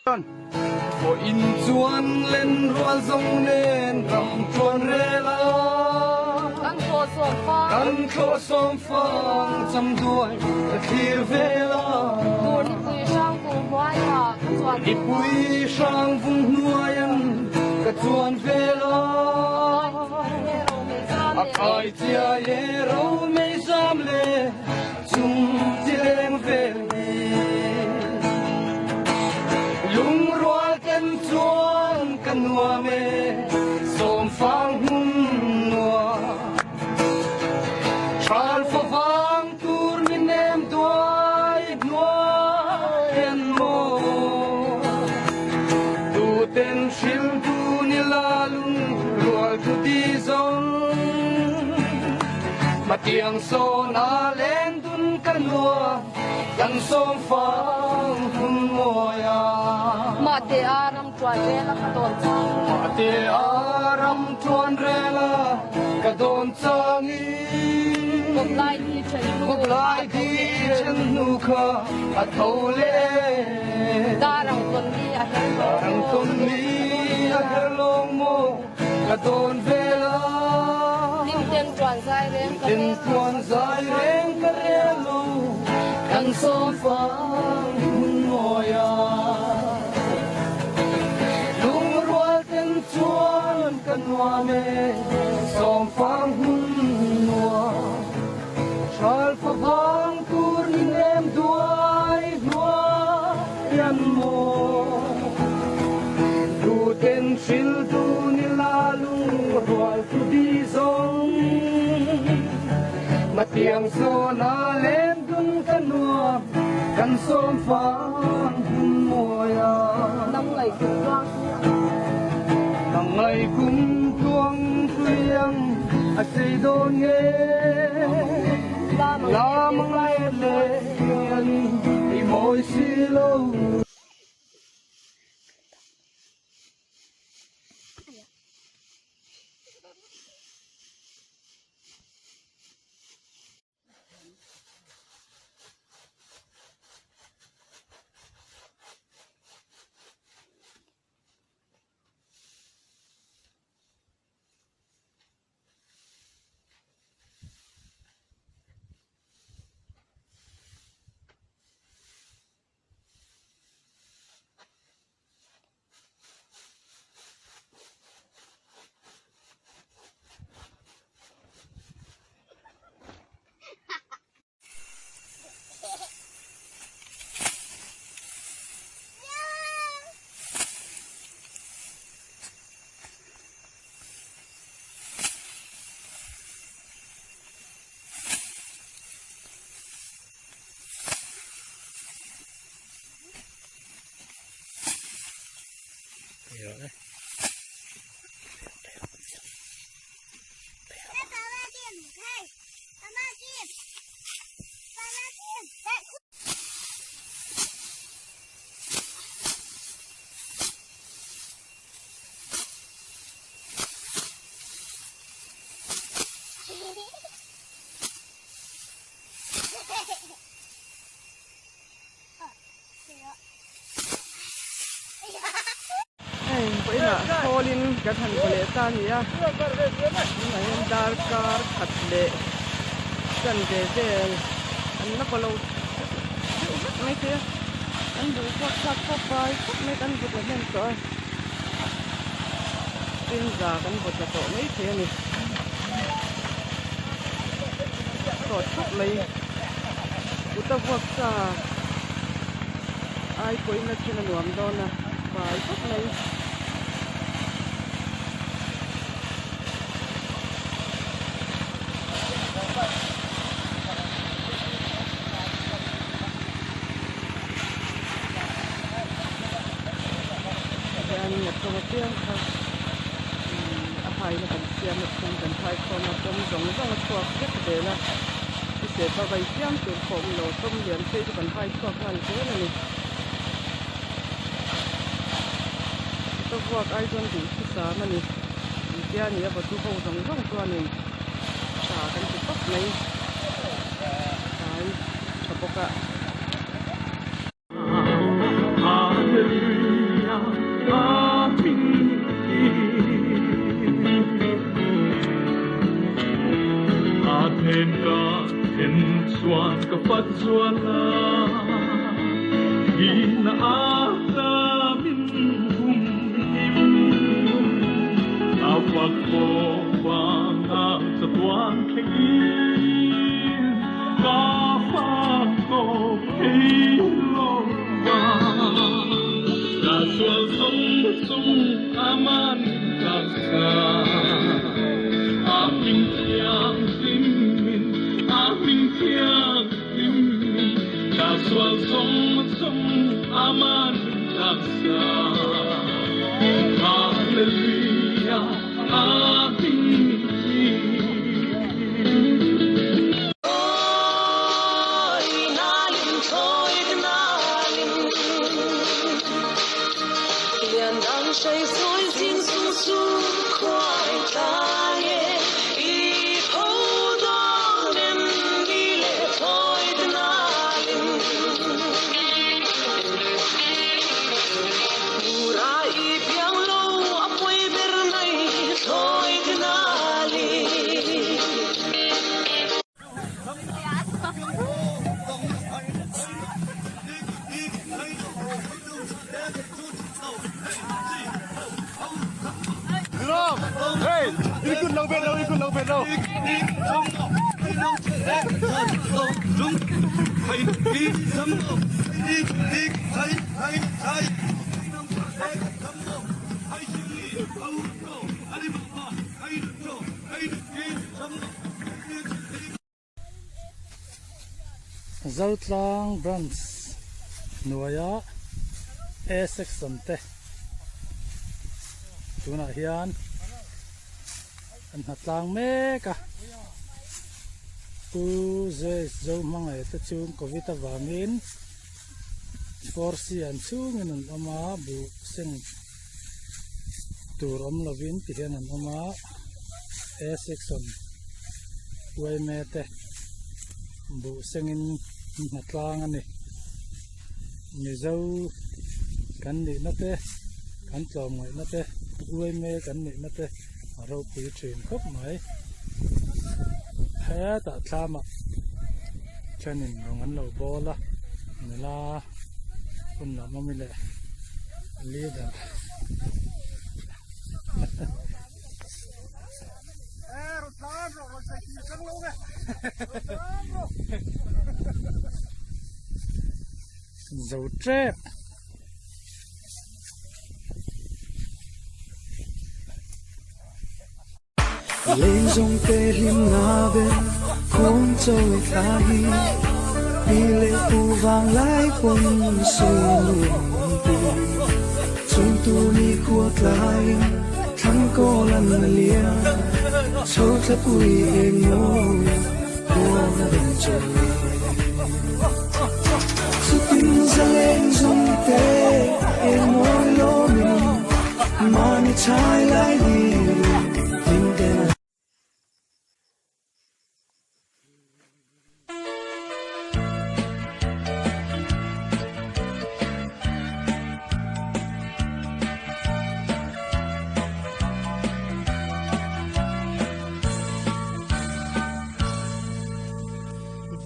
Pawhin chuan len rual zawng nen ram chuan rel a. Kan thlawh sawm fang. Kan thlawh sawm fang cham duai ka thlir vel a. Tur nipui hrang vung hnuaia ka chuan vel a. Nipui hrang vung hnuaian ka chuan vel a. A kai chiai e ro mei zam le. Chung chi leng vel hi lungrual ten chuan ka nuam e, sawmfang hmun nuam. Hral favang tur mi nem duai hnuai an maw. Tuten hril tu ni la lungrual thu ti zawng. Hmatiang sawn a leng dun ka nuam kan sawm fang hun mawi a. Mahte a ram tuan rel a ka dawn changin. Mahte a ram tuan rel a ka dawn changin. Kawp lai di then hnu. Kawp lai di then hnu kha a tho leh. Darang tawn ni a her lawng maw. Darang tawn ni a her lawng maw. Ka dawn vel a. Hlimten tuan zai reng ka rel. Hlimten tuan zai reng ka rel lo. Kan sawm fang hun mawi a. Lungrual ten chuan ka nuam e. Sawm fang hun nuam. Hral favang tur ni nem duai hnuai an maw. Duten hril tu ni la lungrual tu di zawng. Matiang sawn a leng dun ka nuam kan sawm fang hun mawi a. Nang ngaih kum tluang tui ang. Nang ngaih kum tluang tui ang a sei dawn nge. Lam ang let leh hian i mawi si lo. Hei vawiinah khawlin kan han vaw leh ta a ni a tunah hian darkar khat leh chanve vel an la vaw lo deuh vek mai thei a an duh kuak thlak pawh fai khawp mai kan vaw tla hnem tawh a tin za kan vaw tla tawh mai thei a ni tawh thap mai kut a vuak sa. Ai pawhin a then a nuam dawn a, fai khawp mai. Hian a tawng apiang kha a haina kan siam a then kan hai khawm a pawm zawng zawng a chhuak vek zel a. I sepa vai chiam tur pawh awm lo tawm lian phei chu kan hai chhuak nghal zel a ni. Ka vuak ai chuan duh thusam a ni. Engtia ni a vawtu ho zawng zawng chuanin tha kan ti tawp mai. Tlai tha bawk a. Ka fat zual a, hi na ata min hum him. A fak ko vang chatuan thleng in, ka fak tawp thei lo vang. Ka sual zawng zawng aman ka sa, a hming thianghlim min, a hming thianghlim min. Ka sual zawng zawng aman ka sa, Hallelujah, a hming hi. Zotlang Branch hnuaia A section te tunah hian an hna tlang mek a, Pu Joyce Zohmangaih te chu Covid avangin 4C an chhungin an awm a, buh seng tur awm lovin ti hian an awm a, A section uaime te buh sengin hna tlang a ni. Mizo kan nihna te, kan tlawmngaihna te, uaime kan nihna te a ropui thin khawp mai. Hetah thlamah thenin rawng an lo bawl a, nula hun lam awm i leh leader. Zo tep. Leng zawng te hlim na ber khawn chawi thla hi pi leh pu vang lai pawn sawi nuam an ti. Chung tu ni khua tlaiin thlang kawl an la lian chho thla pui eng mawi khuan a rawn chawi. Chutin zaleng zawng te eng mawi lawmin mahni chhai lai hlir hlim ten a.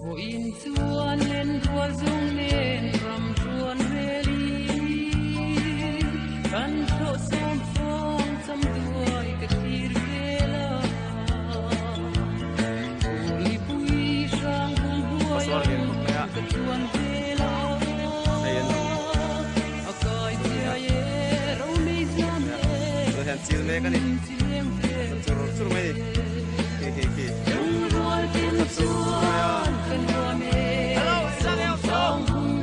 Vawiin chuan len rual zawng nen ram tuan relin kan thlawh sawm fawng cham duai ka thlir vel a. Kawlipui hrang bung huai ang ka chuan vel a. A kai chiai e romei zam e chileng vel e. Lungrual ten chuan kan nuam e sawm fang hun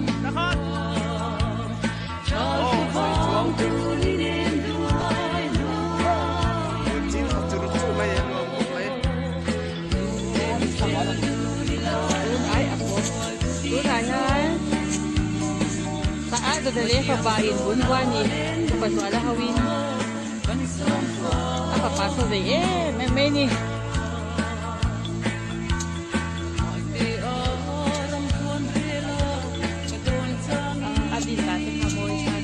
Chal vang tu ni nen duai Tunah hian fapa in bun buanin fapa zuala hoin a fapa saw zei em em mai a ni. A din dan te kha mawi tha.